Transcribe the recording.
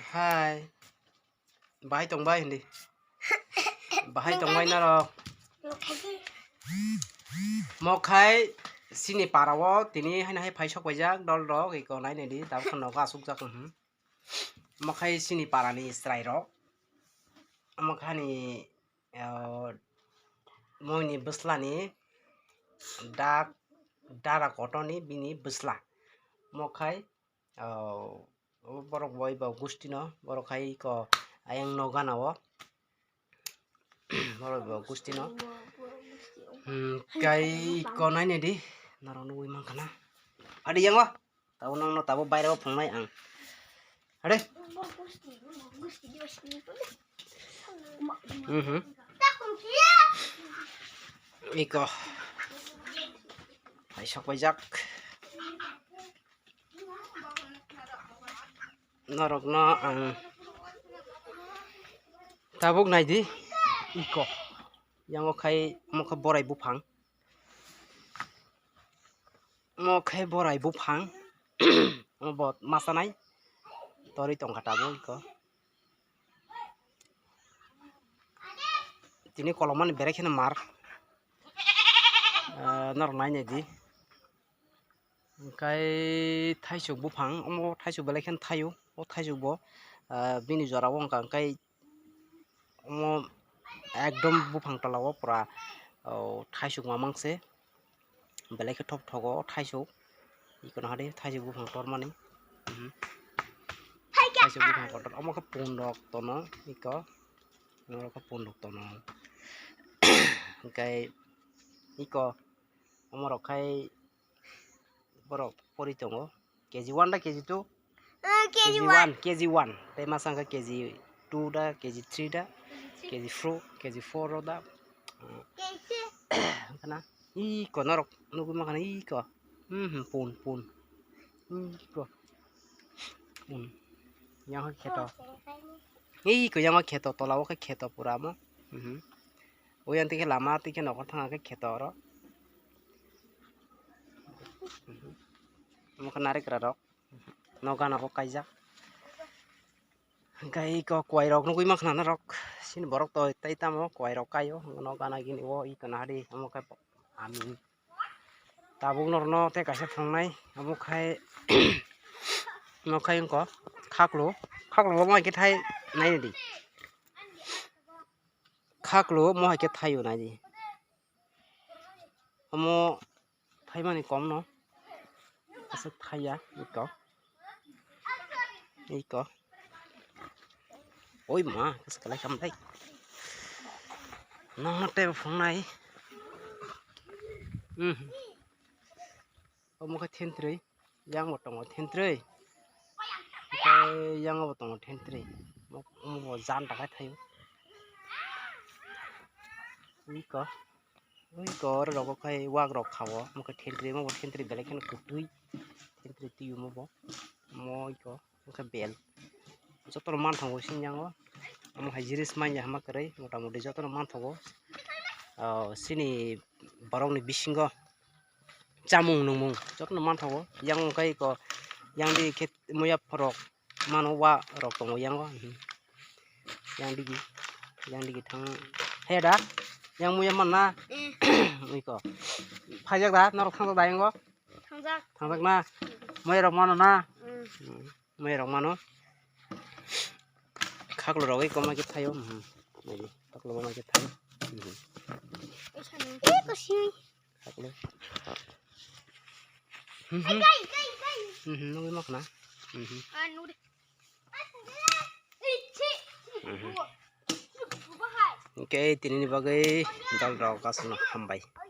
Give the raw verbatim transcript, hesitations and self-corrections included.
Hai. Bahai tong bai hindi. Bahai tong bai norok. Mokhai sini para o tini haino hai phai sok paijak dol rok iko nai nai di tabuk nogo asuk jak hmm. Mokhai sini para ni chwrai rok. Mokhani ah, moini bwslani dak dara kotorni bini bwsla. Mokhai ah, borok bo eba gustino borok hai iko ayang no gana o. Borok bo gustino. Hmm, kai iko nai nai di norok nugui mankha na. Adi yango. Tabo nangno tabo baireo phangnai ang. Hade. Mhm. Iko. Hai sok paijak. Norokno ang tabuk naidi. Iko. Yango khai mokha borai buphang. Omo khe borai buphang. Omo bo masa nai. Torwi tongkha tabuk iko. Tini kolomani berai kheno mar. Ah, norok nai nai di. Hwnkhe thaisuk buphang, omo thaisuk belai kheno thaio. O thaisuk bo, ah, bini jora o wngkha hwnkhe omo ekdom buphang tola o pura, oh, thaisuk mamang se. Belai khe thop thogo o thaisuk. Iko no hade thaisuk buphang tormani. Mhm. Thaisuk buphang kotor. Omo khe pun rok tono iko. Norok khe pun rok tono. Hwnkhe iko omo rok khai borok pori tongo. K G one da K G two? Eh, K G one. K G one, K G one. Tei masa wngkha K G two da, K G three da, K G four, K G four o da. K G two. Kana? Iko norok nugui mankha na iko. Hmm, hmm, pun, pun. Iko. Pun. Yang khe kheto. Iko yang khe kheto, tola o khe kheto pura mo. Mhm. Oyan tike lama tike nokar thang khe kheto oro. Mhm. Omo khe narikra rok. Nogo gana o kaijak. Hwnkhe iko kwai rok nugui mankha na norok. Sini borok to tei tamo kwai rok kaio. Nogo gana gini o iko nahadi omo khe ami tabuk norno tei kaisa phangnai omo khai nokhai wngkha khaklo khaklo omo hai khe thai naidi khaklo omo hai khe thaio naidi omo thaimani komno aswk thaiya iko iko. Oi ma, kasa kalai kam dai. Nang tei phungnai. Hmm. Omo khe thentrwi, yang bo tongo thentrwi. Tei yang bo tongo thentrwi. Omo bo jan dakhai thaio. Iko. Ui, kor rogo khai wak rok khawo, omo khe thentri, omo bo thentri belai kheno kwtwi, thentri twi omo bo, omo iko, omo khe bel, jotono manthogo sini yango, omo hai jinis manya hama kwrwi, mota moti jotono manthogo, o, sini borokni bisingo chamung nungmung jotono manthogo, yang khai iko, yang di khe muya phorok. Mano wa rok tongo yango, mhm. Yang digi, yang digi thang. He da, yang muya man na? Mm. Iko. Phaijak da, norok thangjak da yango? Thangjak. Thangjak na? Muya rok mano na? Mm. Mm. Muya rok mano? Khaklo rok iko ma khe thaio, mhm. Nai di, khaklo ma khe thaio. Mhm. Iko si. Haklo. Mhm. Mhm, nugui makhna. Mhm. Mhm. Hwnkhe tinini bagwi dol rok aswkno hambai.